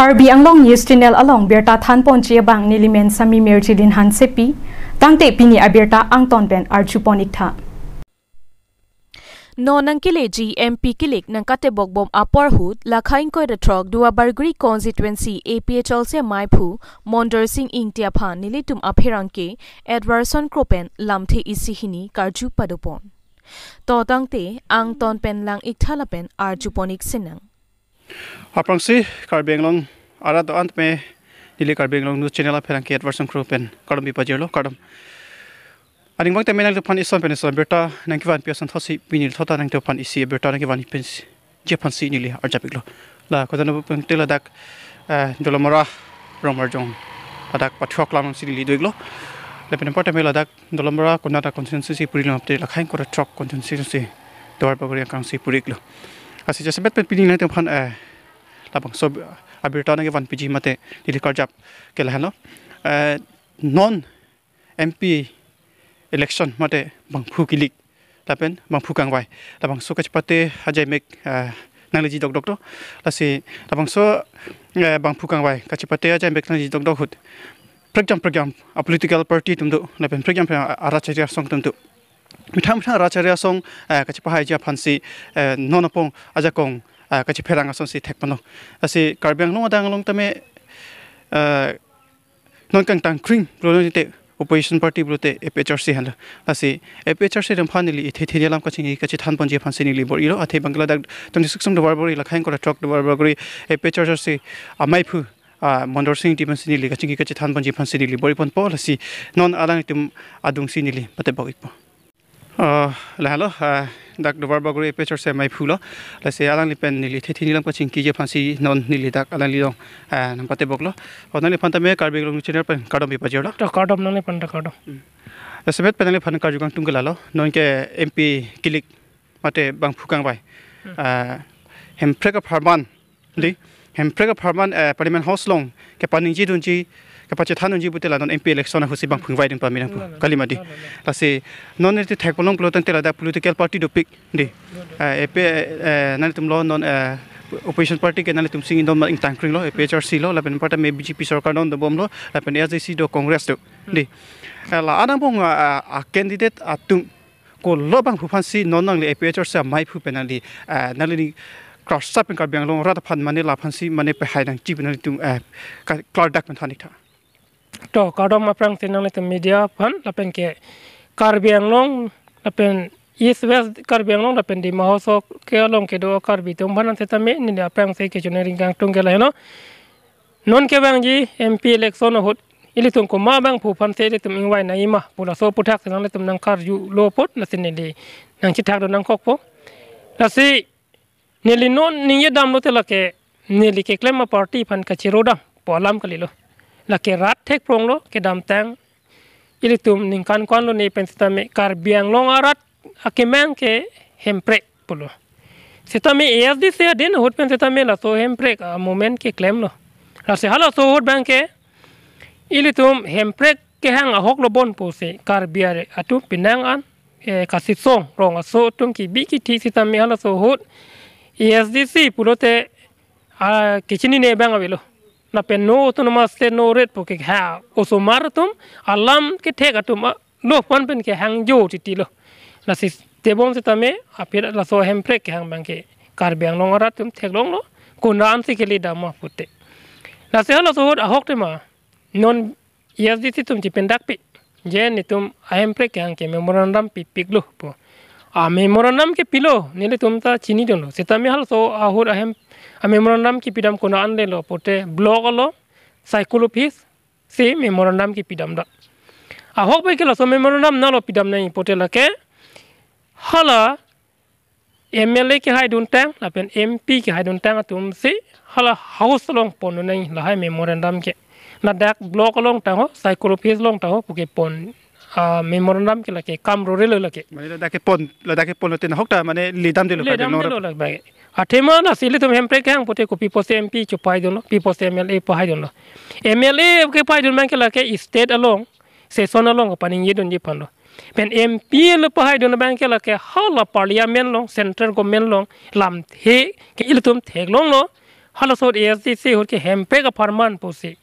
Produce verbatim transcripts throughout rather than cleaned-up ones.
Karbi Anglong News Channel along birta thanponji abang nelimen Sami Mirjilin Hansepi, tangte pini abirta angton pen arjupon iktha. Non nangkeleji M P kilik nangkatebok bom apor ahut, Lakha ingkoi ra throk Duarbagori constituency A P H L C maiphu Mondor Sing Ingti aphan nelitum apherangke Edwardson Kro pen lamthe isi hini karju padopon. To tangte angton pen lang iktha lapen arjupon ik sinang. Aphrangsi Karbi Anglong arat do-an tame neli Karbi Anglong News Channel apherangke Edwardson Kro pen kardom pajirlo, kardom. Aning bang tame nangtumphan ison pen ison birta nangkevanpi ason thotsi pini thota nangtumphan isi birta nangkevanpi pensi, je aphansi neli arjap iklo. La kodan pen te ladak, eh, Dolamara Rongmarjong ladak pathuak lam si neli do iklo. Lapen apar tame ladak Dolamara Konat constituency si puri lo, te Lakha ingkoi ra throk constituency Duarbagori angkang si puri iklo. Lasi jasemet pen pini nangtumphan, eh, labangso abirta nangkevanpiji mate neli karjap ke lahenlo. Eh, non M P election mate bangphu kilik lapen bangphu kangvai, labangso kachepate ajaimek, eh, nangleji dokdok do. Lasi labangso, eh, bangphu kangvai kachepate ajaimek nangleji dokdok ahut prekjam prekjam a political party atum do lapen prekjam prekjam a, a rachari asong atum do. Methang methang rachari asong, eh, kachepahaiji aphansi, eh, non apong ajakong, eh, kachepherang asonsi thekponlo. Lasi Karbi Anglong adang along tame, eh, non kangtangkring pulote opposition party pulote A P H L C henlo. Lasi A P H L C atum aphan neli ithe thini alam kachingki kachethanponji aphansi neli bor-ilo, athe bang ke ladak twenty-six Duarbagori, Lakha ingkoi ra throk Duarbagori A P H L C amaiphu, ah, Mondor Sing Ingti aphansi neli kachingki kachethanponji aphansi neli bor-iponpo. Lasi non alangtum adungsi neli patebok ikpo. Ah, lahelo, ah, dak Duarbagori A P H L C maiphu lo. Lasi alangli pen neli ithe thini alam kachingkiji aphansi non neli dak alangli along, ah, nangpateboklo. O nangliphan tame Karbi Anglong Channel pen kardom pajirlo. To kardom, nangliphan ta kardom. Jasemet pen nangliphan karju kangtung ke lalo. Non ke M P kilik mate bangphu kangvai, ah, Hemprek apharman, di, Hemprek apharman, eh, Parliament House along kepaningjedunji, kepachethandunji pute la non M P election ahutsi bangphu kangvaidun pame nangpu. Kalima di. Lasi non neli thekponlong pulo tangte ladak political party dopik, di. Eh, A P, eh, nangtumlo non, eh, opposition party ke nangtum sing indon ma ingtangkringlo, A P H L C lo, lapen party me B J P sorkar non dobomlo, lapen A S D C do, Congress do, di. Eh, la anang bong, ah, ah, candidate atum kolo bangphu aphansi non nangli A P H L C amaiphu pen nangli, eh, nangli ni cross up pen Karbi Anglong arat aphan mane laphansi mane pehai nangji pen nangtum, eh, ka-, klardak pen than iktha. To kardom aphrangsi nanglitum media aphan lapen ke Karbi Anglong lapen East West Karbi Anglong lapen Dima Hasao ke along kedo Karbi atum aphan setame neli aphrangsi kechoneri kangtung ke lahelo. Non kevangji M P election ahut ilitum komat bangphu aphansi ilitum ingvai nangji ma pu laso aputhaksi nanglitum nangkarjulo apot lasi neli nangchethakdun nangkokpo. Lasi neli non ningje damlote lake neli keklem aparty aphan kachirodam pu alam kalilo. Lake rat thekpronglo, kedamtang ilitum ningkan ko-anlo ne pen setame Karbi Anglong arat akemang ke Hemprek pulo. Setame A S D C adin ahut pen setame laso Hemprek a-movement keklemlo. Lasi halaso ahut abang ke ilitum Hemprek kehang ahok lo bon pusi Karbi are atum penang an, eh, kasisong rong aso atum kibi kithi setame halaso ahut A S D C pulote, ah, kachinine abang avelo. Lapen no autonomous state no rate pu ke ha osomar atum, alam kethek atum, ah, lo pan pen kehangjo titi lo. Lasi tebon setame aphi laso Hemprek kehang abang ke Karbi Anglong arat atum theklonglo, konat ansi kele dam ma pute. Lasi halaso ahut ahok tema non A S D C atum chependakpi, je netum a-Hemprek kehang ke memorandum pipiklo pu. A-memorandum kepilo nelitum ta chinidunlo. Setame halaso ahut ahem a-memorandum kepidam konat an lelo pute block along, circle office si memorandum kepidam dak. Ahok abang ke laso memorandum nalo pidam nangji pute lake hala M L A kehaidun tang lapen M P kehaidun tang atumsi hala house along pondun nangji lahai memorandum ke. Ladak block along tangho, circle office along tangho puke pon, ah, memorandum ke lake kam rorelo lake. Mane ladak kepon, ladak kepon lote nahok ta mane ledamdelo, ledamdelo lake. Athema lasi ilitum Hemprek kehang pute ko pi apotsi M P chopaidunlo, pi apotsi M L A pahaidunlo. M L A kepaidun abang ke lake state along, session along kapaningjidunji aphanlo. Pen M P le pahaidun abang ke lake hala parliament along, central government along lamthe ke ilitum theklonglo. Halaso ahut A S D C ahut ke Hemprek apharman pusi,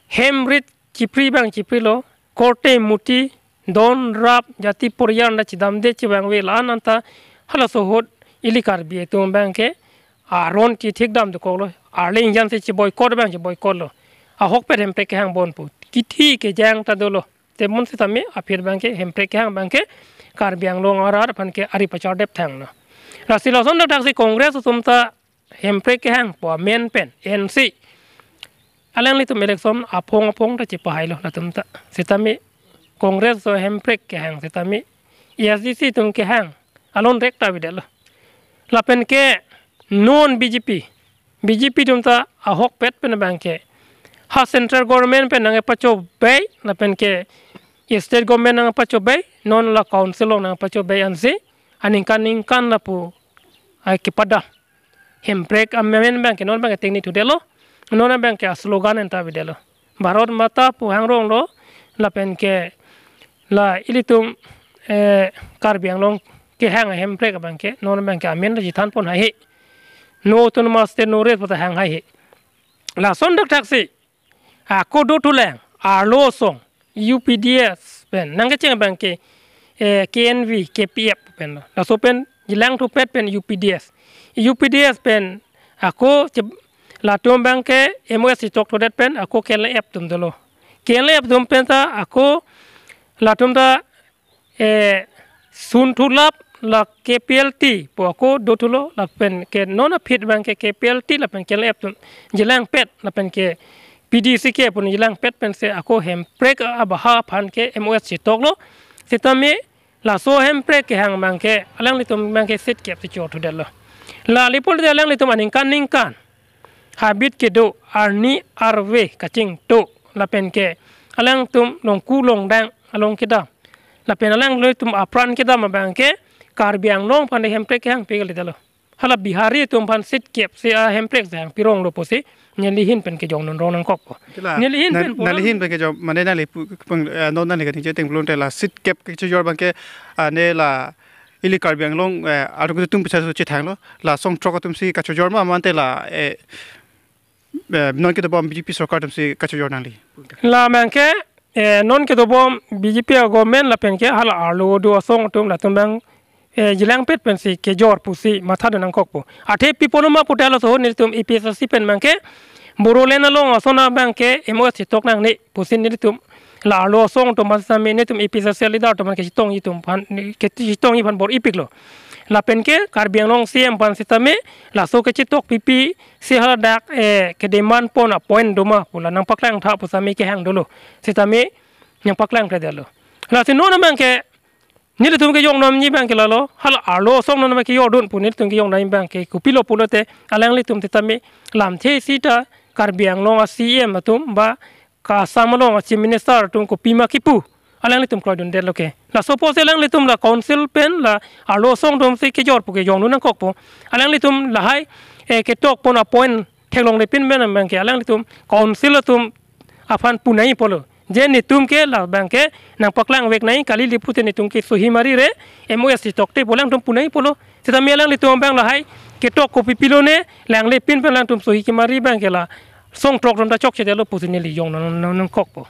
hem rit chipri abang chiprilo, korte muti, don rap, jati poriyal ta chedamde chevangve la-an anta halaso ahut ili Karbi atum abang ke aron chethekdam dokoklo, arleng jan si che-boycott abang che-boycott lo. Ahokpet Hemprek kehang bon pu. Kithi kejang ta dolo. Te mo sitame aphi abang ke Hemprek kehang abang ke Karbi Anglong arat aphan ke ari pachardep thanglo. Lasi lason dak si Congress atum ta Hemprek kehang pu amen pen N C alanglitum election aphong aphong ta chepahailo latum ta. Sitame Congress atum Hemprek kehang sitame A S D C atum kehang alon rek ta avedetlo. Lapen ke non B J P, B J P atum ta ahokpet pen abang ke ha central government pen nangpachobei lapen ke state government nangpachobei, non la council along nangpachobei ansi aningkan ningkan lapu ai kepadam. Hemprek amen abang ke non abang ke tengne thudetlo, non abang ke aslogan anta avedetlo. Bharat Mata pu hangronglo, lapen ke la ilitum, eh, Karbi Anglong kehang Hemprek abang ke non abang ke amen ta chethan pon haihe. No autonomous state, no rest pu ta hang haihe. Lason dak si ako dothulang arlo asong U P D S pen nangkecheng abang ke, eh, K N V, K P F pen lo. Laso pen chelang thupet pen U P D S. U P D S pen ako che-, latum abang ke M O S chetok thudet pen ako K L F atum dolo. K L F atum pen ta ako latum ta, eh, sun thulap la K P L T pu ako dothulo lapen ke non aphi abang ke K P L T lapen K L F atum chelangpet lapen ke P D C K pu chelangpet pensi ako Hemprek abaha aphan ke M O S chetoklo. Sitame laso Hemprek kehang abang ke alanglitum abang ke sitkep si chor thudetlo. La ali pulote alanglitum aningkan ningkan habit kedo arni arve kachingthur lapen ke alangtum longku longdang along kedam lapen alanglitum apran kedam abang ke Karbi Anglong aphan Hemprek kehang pi kali dalo. Hala Bihari atum aphan sitkep si a Hemprek jang pironglo pusi neli ahin pen kejong non rong nangkokpo. Hala, neli ahin na-, pen neli ahin pen kejong, mane neli pu-, peng-, eh, non neli kaningje ateng pulote la sitkep kechojor abang ke, ah, ne la ili Karbi Anglong, eh, atum atum pisa so chethanglo, la song throk atum si kachojor ma mate la, eh, eh, non kedobom B J P sorkar atum si kachojor nangli. La abang ke, eh, non kedobom B J P a-government lapen ke hala arlo do asong atum latum abang, eh, chelangpet pensi kejor pusi matha do nangkokpo. Athe pi apotlo ma puta laso ahut nelitum A P H L C pen abang ke Bodoland along ason abang ke M O S chetok nangne pusi nelitum la arlo asong atum aphan sitame nelitum A P H L C leader atum aphan kechetongji atum aphan, kechetongji aphan bor-ipiklo. Lapen ke Karbi Anglong C M aphan sitame laso kechetok pipi si haladak, eh, kedemand pon a-point doma pu la nangpaklang tha pu sitame kehang dolo. Sitame nangpaklang kre dolo. Lasi non abang ke nelitum kejong nangji abang ke lalo, hala arlo asong non abang ke jordun pu nelitum kejong nangji abang ke kopilo pulote alanglitum sitame lamthe sita Karbi Anglong a-C M atum ba ka Assam along a-Chief Minister atum kopima kipu alanglitum kloi dundetlo ke. Laso apotsi alanglitum la council pen la arlo asong atum si kejor pu kejong nangkokpo. Alanglitum lahai, eh, ketok pon a-point theklonglepin pen abang ke alanglitum council atum aphan pu nangji pulo. Je netum ke la abang ke nangpaklang vek nangji kali, lapu te netum ke sohi mari re M O S chetok te pu alangtum pu nangji pulo. Sitame alanglitum abang lahai ketok kopi pilone, langlepin pen alangtum sohi kemari abang ke la song throk atum ta chokchedetlo pusi neli jong nang, nang, nangkokpo.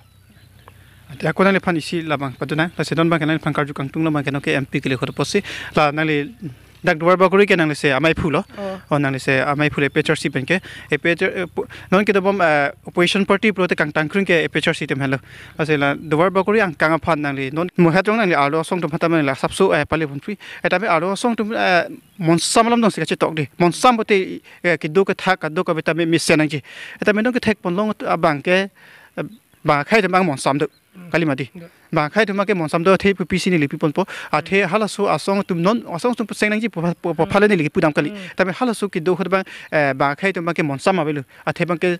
Ante ako nangliphan isi labang padu nang, lasi non abang ke nangliphan karju kangtung labang ke non ke M P kele hor pusi, la nangli dak Duarbagori ke nangli si amei phulo. Oh. Oh, nangli si amei phulo A P H R C pen ke. A P H R, eh, pu-, non kedobom, eh, opposition party pulote kangtang kring ke A P H R C atum henlo. Lasi la Duarbagori angkang aphan nangli non muhat rong nangli arlo asong atum aphan tame la asapso, eh, pale pon phi. Eh, tame arlo asong atum, eh, monsam alam dong si kachetok dei. Monsam pulote, eh, kedo kethak, kedo kave tame mesen nangji. Eh, tame dong kethek ponlong abang ke, eh, bang akhei atum abang monsam do. Kali mati. Do. Bang akhei atum abang ke monsam do athe pu pisi neli pi ponpo. Athe halaso asong atum non, asong atum puseng nangji pu, pu, pu, phale neli pudam kali. Hmm. Tame halaso kedo ahut abang, eh, bang akhei atum abang ke monsam avelo. Athe abang ke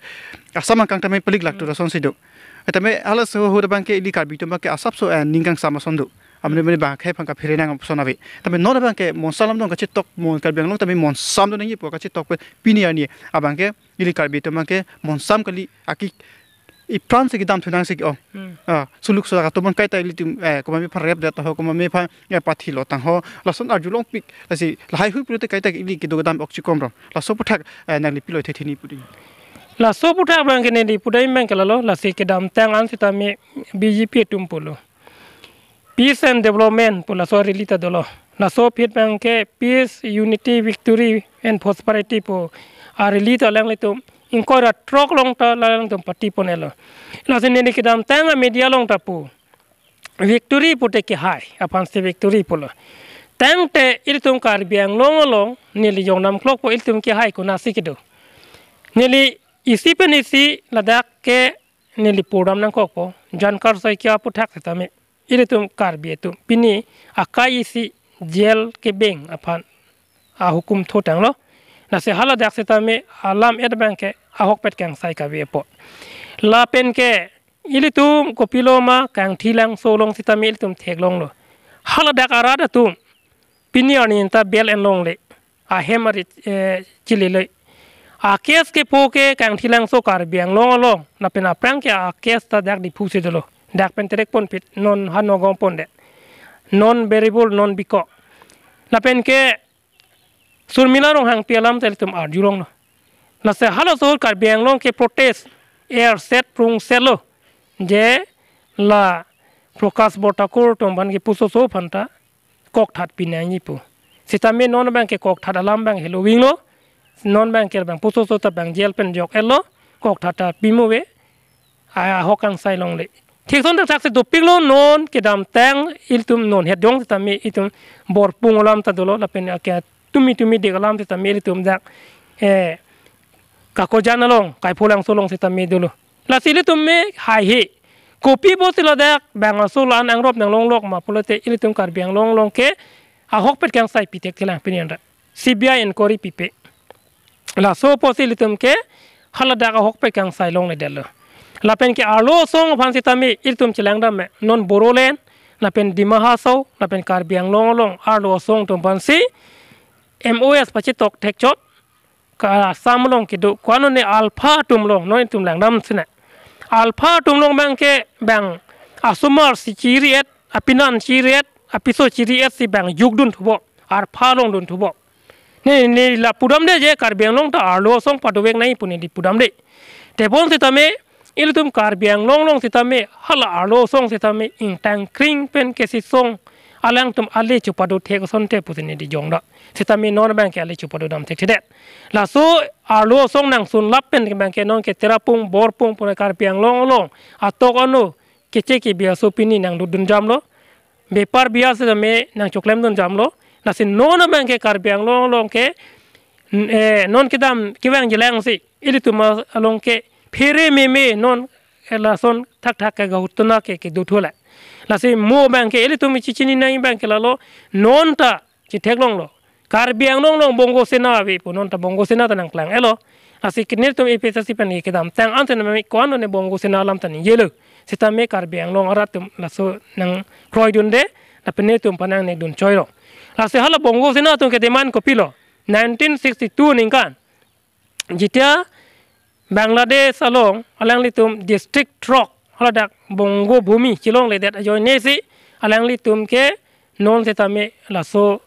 Assam angkang tame palik lak tu, hmm, ason si do. Eh, tame halaso ahut abang ke ili Karbi atum abang ke asapso, eh, ning kangsam ason do. Amne mane bang akhei aphan kaphere nang ason ave. Tame non abang ke monsam alam dong kachetok, mon Karbi Anglong tame monsam do nangji pu kachetok pen pini arni abang ke ili Karbi atum abang ke monsam kali, aki ipran si kedam thu nangsi ke-ong. Hmm. Ah, suluk sulak atum kaita ilitum, eh, komatme aphan rep det ho, komatme aphan, eh, pathi lo tang ho. Lason arjulongpik, lasi lahai hui pulote kaita ili kedo kedam ok chikom rom. Laso aphuthak, eh, nangli pilo the thini puding. Laso aphuthak abang ke neli pudam abang ke lalo, lasi kedamtang an sitame B J P atum pulo. Peace and development pu laso a-rally ta dolo. Laso aphi abang ke peace, unity, victory and prosperity pu a-rally ta alanglitum ingkoi ra throk along ta alanglitum party pon-et lo. Lasi neli kedamtang a-media along ta pu victory pute kehai aphan si victory pulo. Tangte ilitum Karbi Anglong along neli jong namklok po ilitum kehai konatsi kedo. Neli isi pen isi ladak ke neli pudam nangkokpo, Jan Karso Ikya aphuthak sitame ilitum Karbi atum pini akai isi jail kebeng aphan ahukum thotanglo. Lasi haladak sitame alam-et abang ke ahokpet kangsai kave apot. Lapen ke ilitum kopilo ma Kangthilangso along sitame ilitum theklonglo. Haladak arat atum pini arni ta bail enlongle. Ahem ari, eh, chililoi. A-case kepo ke Kangthilangso Karbi Anglong along. Lapen aphrang ke a-case ta dak Diphu si dolo. Dak pen terek ponpit, non ha Nagaon pondet. Non bearable, non bikok. Lapen ke Surmila Ronghangpi alam ta ilitum arjulonglo. Lasi halaso Karbi Anglong ke protest erset prungsetlo. Je la Prakash Borthakur atum aphan kepusoso aphan ta kokthat pinangji pu. Sitame non abang ke kokthat alam abang helo vinglo. Non abang ke bang pusoso ta bang jail pen jok-etlo. Kokthat ta pimo ave. A, ahok kangsai longle. Thik ason thakthak si dopiklo, non kedamtang ilitum non het jong sitame ilitum Borpung alam ta dolo lapen ake tumi tumi dik alam sitame ilitum dak, eh, Kakojan along, Kaipholangso along sitame dolo. Lasi ilitum me haihe. Kopi apotsi ladak bang aso la-an angrop nanglonglok ma pulote ilitum Karbi Anglong along ke ahokpet kangsai pithekthe lang pini an ra. C B I inquiry pipe. Laso apotsi ilitum ke haladak ahokpet kangsai longledetlo. Lapen ke arlo asong aphan sitame ilitum chelangdam me. Non Bodoland, lapen Dima Hasao, lapen Karbi Anglong along arlo asong atum aphansi M O S pachetok thekchot, ka Assam along kedo, ko-an ne ALFA atum along, non itum langdam sina. ALFA atum along abang ke bang asomar si chiri-et, apinan chiri-et, apiso chiri-et si bang jukdun thupo, ALFA along dun thupo. Ne, ne la pudamde je Karbi Anglong ta arlo asong padovek nangji pu neli pudamde. Tebon sitame, ilitum Karbi Anglong along sitame, hala arlo asong sitame, ingtang kring pen kesisong alangtum ale chepado thek asonte pusi neli jongda. Sitame non abang ke ale chepado dam thekthedet. Laso arlo asong nangsun lap pen abang ke non ke Tirapung, Borpung, pura Karbi Anglong along atok ano keche kebi aso pini nangdodun jamlo. Bepar biya sitame nangchoklem dun jamlo. Lasi non abang ke Karbi Anglong along ke, n-, eh, non kedam kevang jilang si ilitum along ke phere meme non, eh, lason thakthak ke gahut tuna ke, kedo thula. Lasi mo abang ke ilitum chichini nangji abang ke lalo non ta chitheklonglo. Karbi Anglong along Bongo Sena ave pu, non ta Bongo Sena ta nangklang-etlo. Lasi ke nelitum A P H L C pen kedamtang an sitame ko-an ne Bongo Sena alam ta ningjelo. Sitame Karbi Anglong arat atum laso nangkroidunde, lapen nelitum aphan nangnek dun choiro. Lasi hala Bongo Sena atum ke demand kopilo. Nineteen sixty-two aningkan, jetia Bangladesh along alanglitum district throk, haladak Bongo Bhumi chelongledet ajoine si alanglitum ke non sitame laso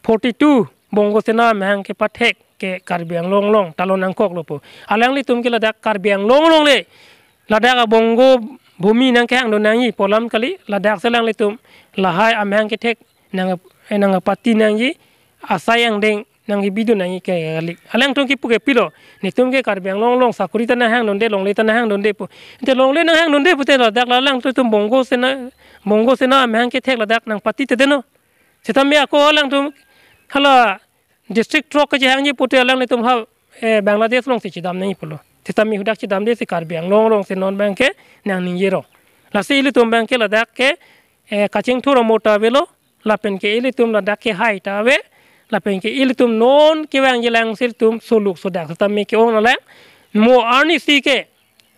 forty-two Bongo Sena amahang kepathek ke Karbi Anglong along talon nangkoklo pu. Alanglitum ke ladak Karbi Anglong along le ladak a-Bongo Bhumi nangkehang dun nangji pu alam kali, ladak si alanglitum lahai amahang kethek nang, eh, nangpati nangji, asai angdeng nangkebidun nangji ke kali. Alangtum kipu ke pilo, netum ke Karbi Anglong along sakori ta nanghang dunde, longle ta nanghang dunde pu. Ante longle nanghang dunde pute ladak la alangtum Bongo Sena, Bongo Sena amahang kethek ladak nangpatitedetno. Sitame ako alangtum hala district throk kachehangji pute alanglitum ha, eh, Bangladesh along si chedam nangji pulo. Sitame hadak chedamde si Karbi Anglong along si non abang ke nangningjero. Lasi ilitum abang ke ladak ke, eh, kachingthur amo ta avelo, lapen ke ilitum ladak kehai ta ave, lapen ke ilitum non kevang jilang si ilitum suluk sudak sitame ke-ong nanglang. Mo arnisi ke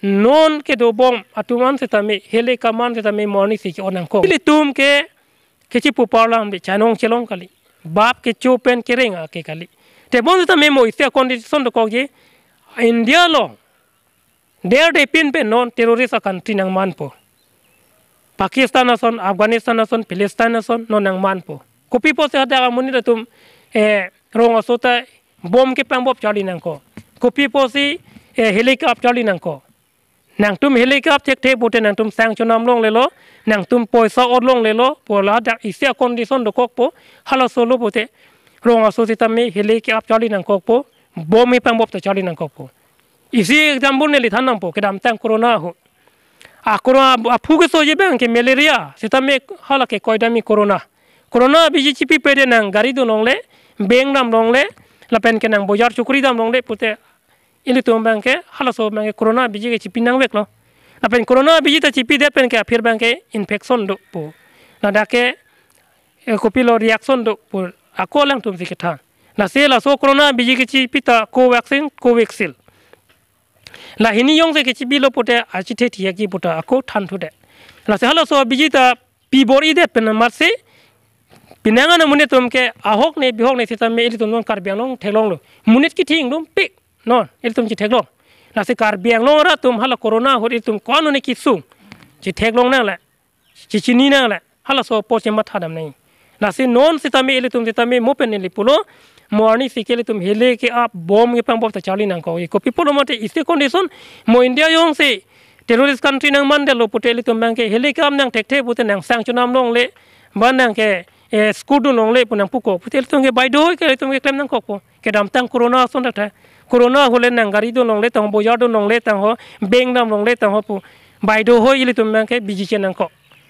non kedobom atum an sitame, hele kaman sitame mo arnisi ke-ong nangkok. Ilitum ke kechipu parlam de chanong chelong kali. Bap kecho pen kereng ake kali. Tebon sitame mo isi a-condition dokokji, India along Derdepin pen non terrorist a-country nangmanpo. Pakistan ason, Afghanistan ason, Palestine ason non nangmanpo. Kopi pusi hadak amonit atum, eh, rong aso ta bom kepangbop charli nangkok? Kopi pusi, eh, heli ke-ap charli nangkok? Nangtum heli ke-ap thekthe pute nangtum sanction nam longlelo, nangtum poisa ot longlelo, pu ladak isi a-condition dokokpo, halaso lo pute rong aso sitame heli ke-ap charli nangkokpo, bom kepangbop ta charli nangkokpo. Isi example neli than nangpo, kedamtang corona ahut. A-corona aphu kesoji abang ke malaria, sitame hala ke koidami corona. Corona abiji chipi pede nang gari dun longle, beng dam longle, lapen ke nang bojar chukri dam longle pute ilitum abang ke, halaso abang ke corona abiji ke chipi nangveklo. Lapen corona abiji ta chipidet pen ke aphi abang ke infection dopo. Ladak ke, eh, kopilo reaction dopo. Ako alangtum si kethan. Lasi laso corona abiji ke chipi ta Covaxin, Covishield. La hini jongsi kechipilo pute achithe thiyakji puta ako thanthudet. Lasi halaso abiji ta pi bor-idet pen amatsi penang an amonit atum ke ahok ne bihok ne sitame ilitum non Karbi Anglong theklonglo. Monit kething dumpik non ilitum chitheklong. Lasi Karbi Anglong arat atum hala corona ahut ilitum ko-an ne kesung chitheklong nangle, chichini nangle, halaso apot chematha dam nang. Lasi non sitame ilitum sitame mo pen neli pulo, mo arnisi ke ilitum heli ke-ap bom kepangbop ta charli nangkok. Kopi pulo mate isi condition, mo India jongsi terrorist country nangmandetlo pute ilitum abang ke heli ke-ap nang thekthe pute nang sanction nam longle, ba nang ke, eh, school dun longle pu nang puko pute ilitum ke baidoi ke ilitum ke klem nangkokpo. Kedamtang corona ason ta, corona ahut le nang gari dun longle tang, bojar dun longle tang ho, beng dam longle tang ho pu baidoi ilitum abang ke biji che nangkok.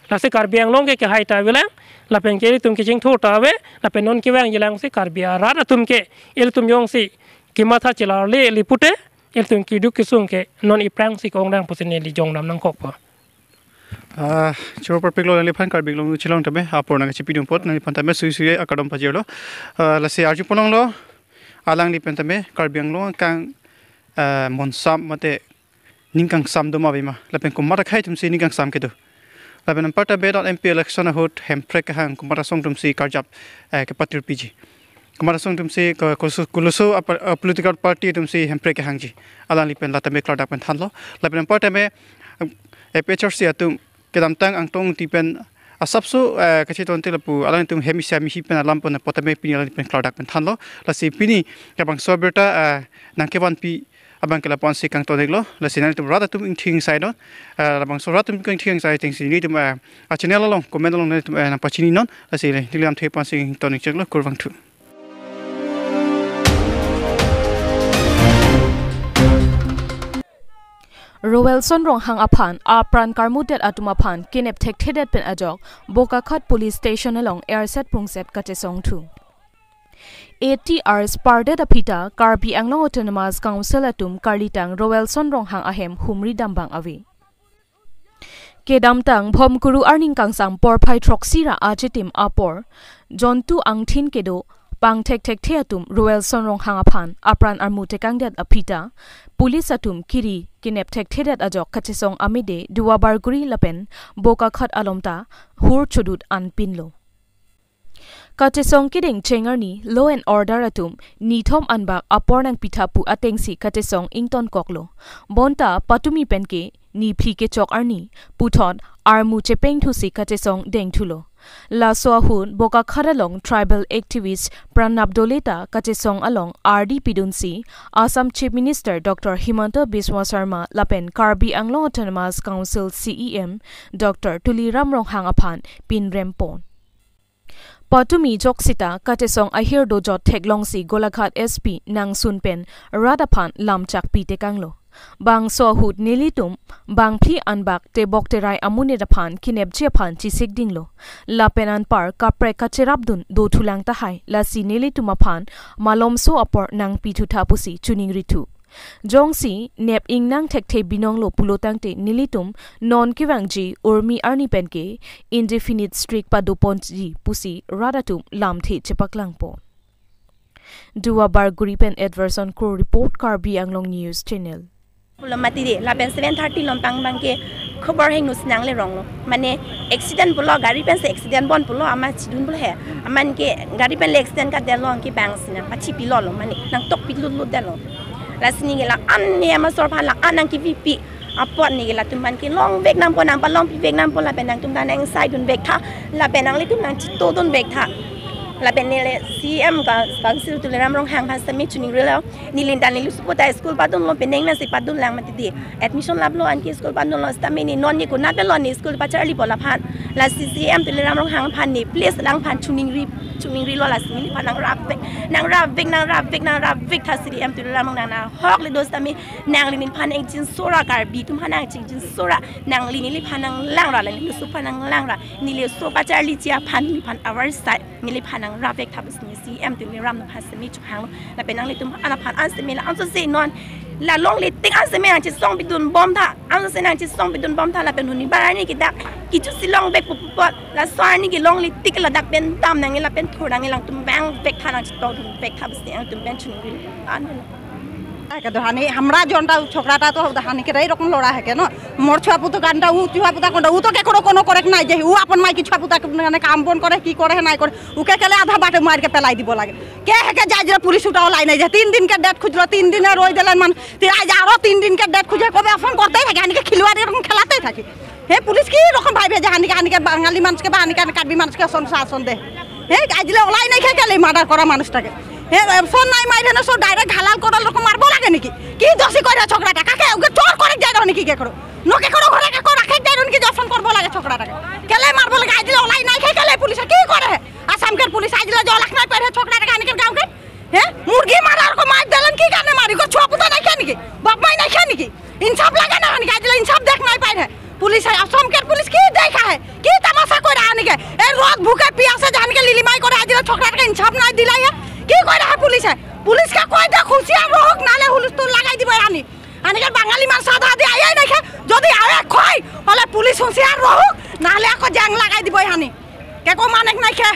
Lasi Karbi Anglong ke kehai ta avelang, lapen ke ilitum kechingthur ta ave, lapen non kevangjilang si Karbi arat atum ke ilitum jongsi kematha chelarle ili pute, ilitum keduk kesung ke non iphrang si ke-ong dang pusi neli jong dam nangkokpo. Ah, choro parpiklo nangliphan Karbi Anglong chelong tame, apor nangchipidun apot, nangliphan tame sui sui akardom pajirlo. Ah, lasi arju ponlonglo, alangli pen tame Karbi Anglong kang, ah, monsam mate ning kangsam do ma ave ma, lapen komat akhei atumsi ning kangsam kedo. Lapen anparta be dot M P election ahut Hemprek kehang komat asong atumsi karjap, eh, kepatir piji. Komat asong atumsi ko-, koso-, koloso apa, eh, political party atumsi Hemprek kehangji. Alangli pen la tame klardak pen thanlo. Lapen anparta be, eh, A P H L C atum kedamtang Angtong Engti pen asapso, eh, kachetonte lapu alangtum hem isi amisi pen alam pon apot tame pini alangli pen klardak pen thanlo. Lasi pini labangso abirta, eh, nangkevanpi abang ke lapu-ansi kangton-iklo. Lasi nanglitum rat atum ingthing sai non. Eh, labangso rat atum ingthing sai atengsi nelitum, eh, a-channel along, comment along nanglitum, eh, nangpachini non. Lasi neli lamthe pu-ansi ington-ik cheklo, kurvangthu. Roelson Ronghang aphan apran karmudet atum aphan kenep thekthedet pen ajok Bokakhat Police Station along erset pungset kachesong thu. Eighty hours pardet aphi ta Karbi Anglong Autonomous Council atum karlitang Roelson Ronghang ahem humri dambang ave. Kedamtang Bhomkuru arni kangsam porphai throksi ra achitim apor, jontu angthin kedo pangthek thekthe atum Roelson Ronghang aphan apran armu tekangdet aphi ta police atum kiri kenep thekthedet ajok kachesong amede Duar Bagori lapen Bokakhat along ta hur chodut anpinlo. Kachesong kedeng cheng arni law and order atum nithom anbak apor nangpitha pu atengsi kachesong ingtonkoklo. Bonta patumi penke niphli kechok arni puthot armu chepengthusi kachesong dengthulo. Laso ahut Bokakhat along tribal activist Pranab Dole ta kachesong along ardi pidunsi Assam Chief Minister Doctor Himanta Biswa Sharma lapen Karbi Anglong Autonomous Council C E M Doctor Tuliram Ronghang aphan pinrempon. Patumi joksita kachesong ahir dojot theklongsi Golaghat S P nangsun pen rat aphan lamchak pi tekanglo. Bangso ahut nelitum bangphli anbak tebok terai amonit aphan kenepji aphan chisikdinglo. Lapen anpar kaprek kacherapdun dothulang tahai, lasi nelitum aphan malomso apor nangpithutha pusi choningrithu. Jongsi nep ingnang thekthe binonglo pulo tangte nelitum non kevangji Urmi arni penke indefinite strike padoponji pusi rat atum lamthe chepaklangpo. Duar Bagori pen Edverson Kro report, Karbi Anglong News Channel. Pulo mati de, lapen seven thirty lompang abangke khobor hingno sinang le ronglo. Mane accident pulo, gari pensi accident bon pulo, amat chidun pulo he. Amat ke gari pen le accident kadetlo, anke bang sinang pachipilolo, mane nangtok pilut lut detlo. Lasi neli ke la-an ne amasor aphan la-an nangkevipi apot neli ke latum aphan kelongvek nangpo, nangpalongpivek nangpo, lapen nangtum ta nangsaidunvek tha, lapen nanglitum nangchitodunvek tha. Lapen neli C E M ka Council Tuliram Ronghang aphan sitame chiningrilo. Neli ta neli supo ta school padunlo, penang nasi padunlang mati di. Admission laplo anke school padunlo sitame ne non ne konat pen lo ne school pacharlipo laphan. Lasi C E M Tuliram Ronghang aphan ne please nangphan chiningri, chiningrilo, lasi neliphan nangrapvek, nangrapvek, nangrapvek, nangrapvek tha C E M Tuliram Ronghang, nang ahok le do sitame nangli neliphan nangchingsora, Karbi atum aphan nangchingsora, nangli neliphan nanglangra, nangli oso aphan nanglangra, neli oso pacharliji aphan neliphan avarsai, neliphan nangrapvek tha pusi ne C E M Tuliram aphan sitame chohanglo. Lapen nanglitum aphan an sitame la ansose non la longle tik an sitame nangchesongpidunbom tha, ansose nangchesongpidunbom tha, lapen huni barani ke dak kechosi longvekpo apot, laso arni ke longle tik ladak pen dam nangji, lapen thor nangji, nangtum vangvek tha, nangchitodunvek tha pusi nangtum pen chiningri an. আগে তো হানি, আমরা যেটা ছোকরাটা তো হানি কেরাই রকম লড়া হেকে ন। মোর ছুয়া পুতু কানটা উ ছুয়া পুতা কোনটা, উ তো কে কোনো কোনো করে নাই যে, উ আপন মাইকি ছুয়া পুতা কোন কানে কাম বন করে, কি করে নাই করে, উকে কেলে আধা বাটে মারকে পেলাই দিব লাগে। কে হেকে যায় যে পুলিশ উঠাও লাই নাই যে, তিন দিনকে ডেট খুঁজলো, তিন দিনে রই দিলেন মান, তি আজ আরো তিন দিনকে ডেট খুঁজে কবে ফোন করতেই থাকে, হানিকে খিলুয়াড়ি এরকম খেলাতেই থাকে। হে পুলিশ কি রকম ভাবে যে হানিকে হানিকে বাঙালি মানুষকে বা হানিকে কার্বি মানুষকে শাসন শাসন দে। হে আজলে ওলাই নাই খেয়ে গেলে মার্ডার করা মানুষটাকে। হে ফোন নাই মাইরে না, সব ডাইরেক্ট ঘালাল করাল রকম মারবো লাগে নাকি? কি দোষী করে ছোকরাটা? কাকে ওকে চোর করে যায় নাকি কে করো? নকে করো ঘরে কে করো রাখে যায় নাকি? দর্শন করবো লাগে ছোকরাটাকে। কেলে মারবো লাগে? আজলে ওলাই নাই খেয়ে গেলে পুলিশে কি করে? আসামকে পুলিশ আজলে জলাক নাই পারে ছোকরাটাকে আনিকে গাঁওকে। হে মুরগি মারার কো মার দিলেন কি কারণে মারি? কো ছুয়া পুতা নাই খেয়ে নাকি? বাপ মাই নাই খেয়ে নাকি? ইনসাফ লাগে না নাকি? আজলে ইনসাফ দেখ নাই পারে। পুলিশ আসামকে পুলিশ কি দেখা হে? কি তামাশা করে আনিকে? এই রোদ ভুকে পিয়াসে জানকে লিলিমাই করে আজলে ছোকরাটাকে ইনসাফ নাই দিলাই হে। কি করে হে পুলিশে? পুলিশকে কই দে হুঁশিয়ার রহুক, নালে হুলস্থুল লাগাই দিব আনি। আনিকে বাঙালি মানুষ আধা আধি আয়াই নাই খে। যদি আয়ে খই, হলে পুলিশ হুঁশিয়ার রহুক, নালে আকো জেং লাগাই দিব হানি। কে কো মানেক নাই খে।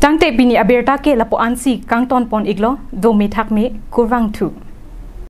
Tangte pini abirta ke lapu-ansi kangtonpon iklo, dome thakme, kurvangthu.